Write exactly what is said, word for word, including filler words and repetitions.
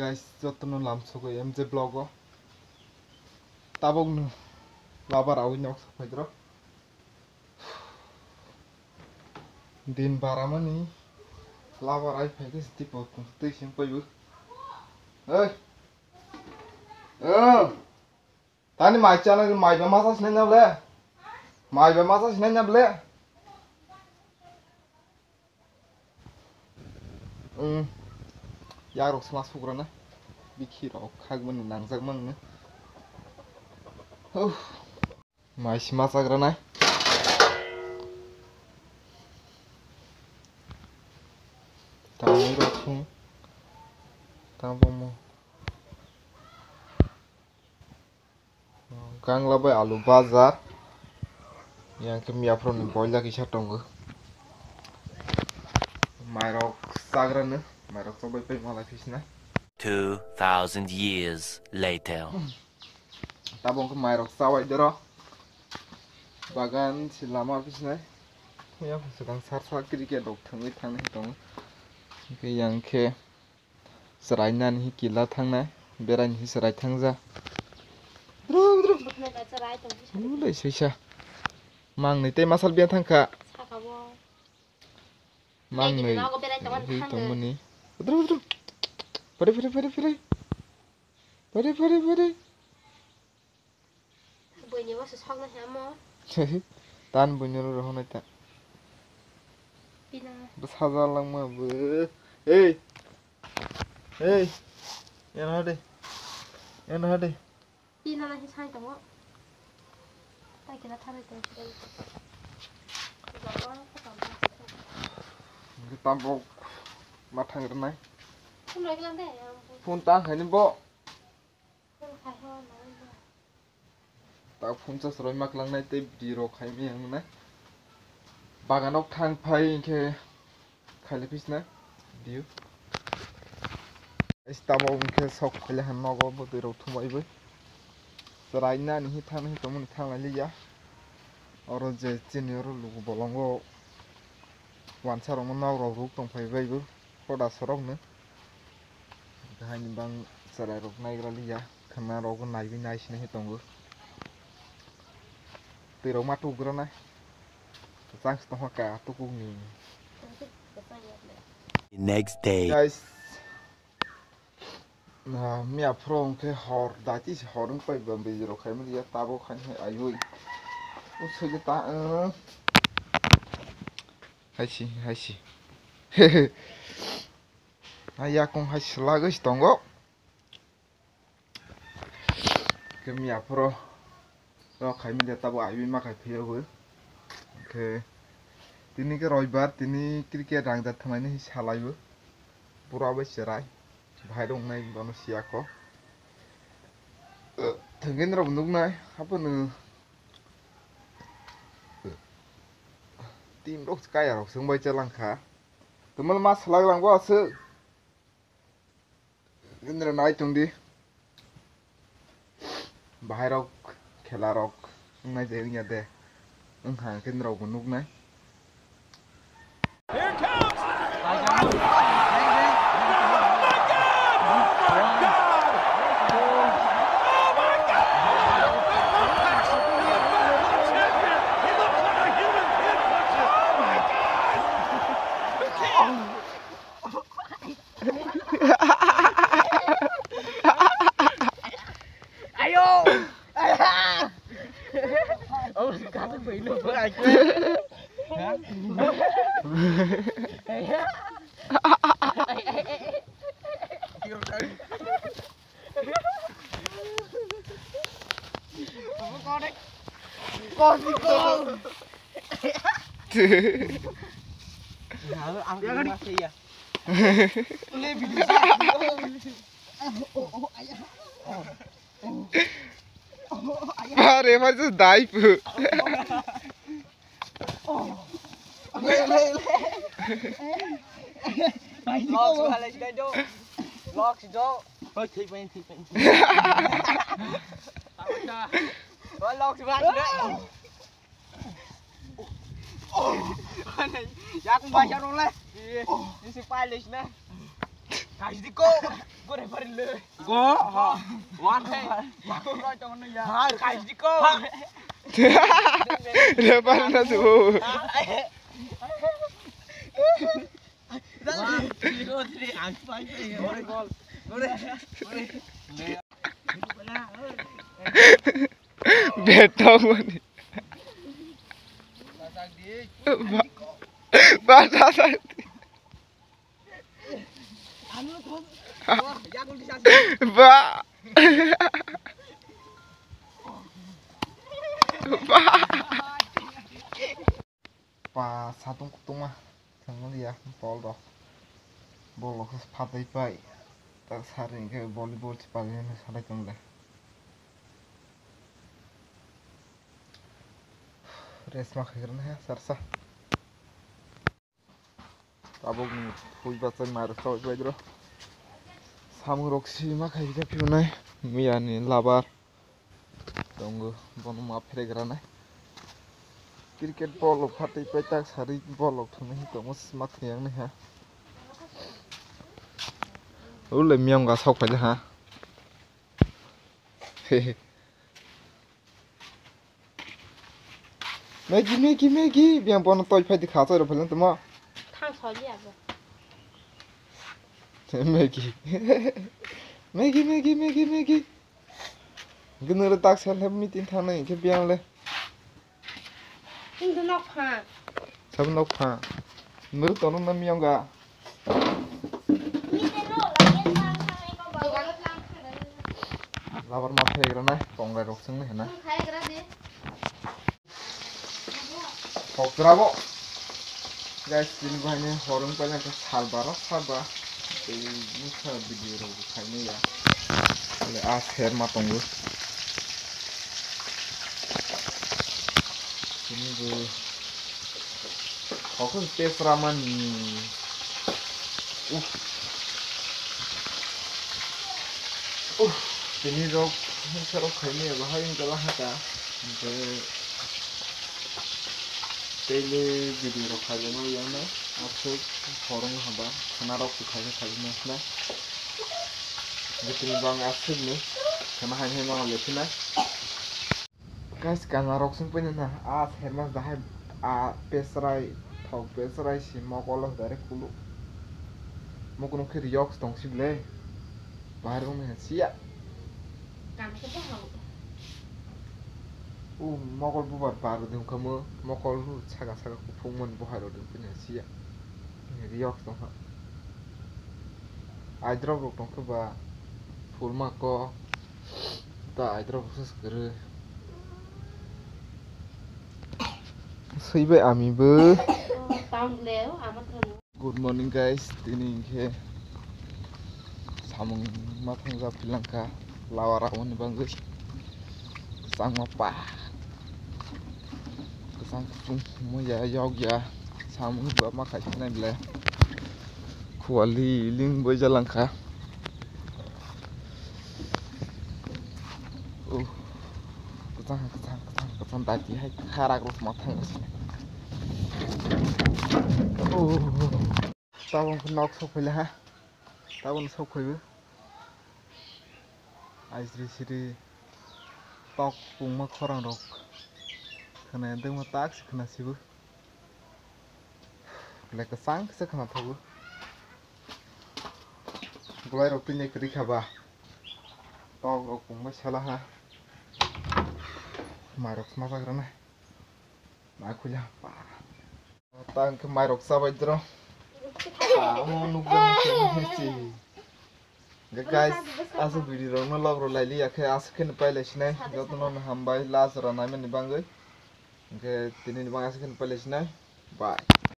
Guys, jotono lamsogo M J vlog o. Tabok no labar awi nok sok phaidro. Din baramani labar ai phaikhe tipo twi sing paibo. Hey. Oh. Tani mai chana mai ba masa sinai na ble. Mai ba masa sinai na ble. Hmm. Yarok sma sugrana. Bikhi rok khagmani nangjak mangni. Huh. Mai sma chagrana. Tamo rok sung. Tamo mo. Gangla bai alu bajar. Yang khe miyaphro ni boila kisa tongo. Mairok chagrano, mairok chobwi pai malai phisna. Two thousand years later. Tabok khe mairok chawai doro. Bagan si lama phisnai. Yang swkang sar sar cricket rok thangwi thangnai tongo. Hingkhe yang khe Chwrainani hi kila thangnai, beraini hi chwrai thangja. Drum, drum. Bwkhnai ba chwrai tong. Ulai soisa. Mangnwi tei masal biya thangkha. Saka bo. Mangnwi. Nago berai tongmani hi thangwi. Tongmani. Drum, drum. Pare, pare, pare, pare. Pare, pare, pare. Buini bo se sokna hemo. Tan buini ro rohonai ta. Pina. Bo saja langma bo. Hey. Hey. Eno hade. Eno hade. Pina na hi sai tongo. Tai kena tharai tong. Tambo ma thang rwnai. Phone rok lang de. Phone ta khaini bo. Ta phunsa chwrai maklangnai tei bwrwi rok khai maya wngnai. Bagan ok thang phai hinkhe khailai phisna video. Guys, tabok hinkhe sok khailai han nogo bwtwi rok thumaiwi. Chwrai nani hi thang hi tongmani thanglai liya. Oro je chini oro luku bolongo wansa rokno nok rok ruk tong phai bai bo. Hoda sorokno. Haini bang chwrai rok naigra liya, khwna rok naiwi naisini hi tongo. Twi rok ma tugrana. Chang se tongkha ka tukuk ni. Next day. Guys, na, miya phoro hwnkhe hor, daiti se hor wng pai ba bwrwi rok khai manya, tabok hai hai aiwi. O sege ta, eh. Hai si, hai si. Hai yakung hai swlagwi se tongo. Khe miya phoro rok khai manya, tabok aiwi ma khai phiya bo. Khe tini khe roibar, tini cricket rangda thwngnaini salai bo. Pura bai chwrai. Bahai rok wngnai bono siya kho. Thwngwi norok nuknai, haphano team rok kaya rok se wngbai chalangkha. Twmal ma swlak langbo aswk. Indra nai tongdi. Bahai rok, khela rok, wngnai je wngya de. Wngkha hwnkhe norokbo nuknai. Here it comes! Ayo! Oh, kata bai no bai. Kau sih kau. Lalu angkat masih ya. Are, ma just dive. Locks, do. Locks, do. Oi, thik pen, thik pen. Oi, locks, do. Yakung bacha rong le. Ini si pilot na. Kaisdi ko. Gore pari le. Go. Ha. Wan hai. Aku roi tong ya. Ha, kaisdi ko. Re pari na tu. One, two, three, ang pai pai. Gore gol. Gore. Gore. Betok mani. Ba, ba, ba, ba. Ba. Ba. Pa satung kutungma thangmani ya bol rok. Bol rok phatai pai. Tak sari hwnkhe volleyball se pali hwnwi salai tongle. Rest ma khaigrana he sarsa. Tabuk ni phui bachai mai rok chawai bai dro. Samung rok si ma khai khe phiyunai. Miya ni labar. Tongo, bono ma phregrana. Cricket bol rok phatwi pai tak sari bol rok thwngwi tongo sima thwngya wngwi ha. Ulai miyang ga sok phaile ha. Maggie, Maggie, Maggie, biyang bono toi phai di kha choi rok phaile tamo. Thang soli abo. Maggie. Maggie, Maggie, Maggie, Maggie. Gwnwi rw tak self help meeting thangnai hinkhe biyang le. Hindu nok pha. Sabo nok pha. Nwrw tono na miyong ga. Labar ma phai rana tonglai rok sung hena. Khok jora bo. Guys, tini bahai ni horung paina khe sal baro saba. Tei misa video rok bo khainai ya. Ale a ser ma tongo. Tini bo kok pesra mani. Uh. Uh, tini rok misa rok khainai ya bahai wngkha hata. Hingke Daily video rok khaijak nai yang nai, aswk horong haba khana rok se khaijak khaijak nai khna. Jotoni bang aswk ni khana hai hai ma le khna. Guys, kana rok sung pene na, a sermas dahai a pesrai, thok pesrai si mokol direct kulu. Mokol khe riyok tong si ble. Bahar rok ni siya. Kam khe bo hau. O mokol bubar bar rwdi wngkha mo, mokol saka saka kuphung mani bohai rwdi wngkha siya. Riyok tongkha. Aidrop rok tongkha ba phulma kok. Ta aidrop rok se kwrwi. Swibai ami bo. Town le, ama thani. Good morning guys, tini hinkhe samung ma thangjak philangkha lawa ramani bagwi kwchangma pa kwchang kuchung muya yokya samung ba ma khai sinai belai khuali ling bai jalangkha. Oh, kwchang kwchang kwchang kwchang dati hai kharak rok ma thango. Oh. Tabuk nok sok phaila ha. Tabuk sok phaibo. Aisri siri tok pungma khorang rok. Khna dengma tak se khna sibo. Le kwchang se khna thogo. Bolai rok tini kwrwi kha ba. Tok rok pungma sala ha. Mai rok sma jagrana. Mai khuya pa. Ta hwnkhe mairok chabai dro. Amo nukjak nukjak nukjak si. Hwnkhe guys, aswk video rokno log rw laili ya khe aswk kheno pailai sinai. Jotono no hambai last jora naimani bagwi. Hwnkhe tini ni bagwi aswk kheno pailai sinai. Bye.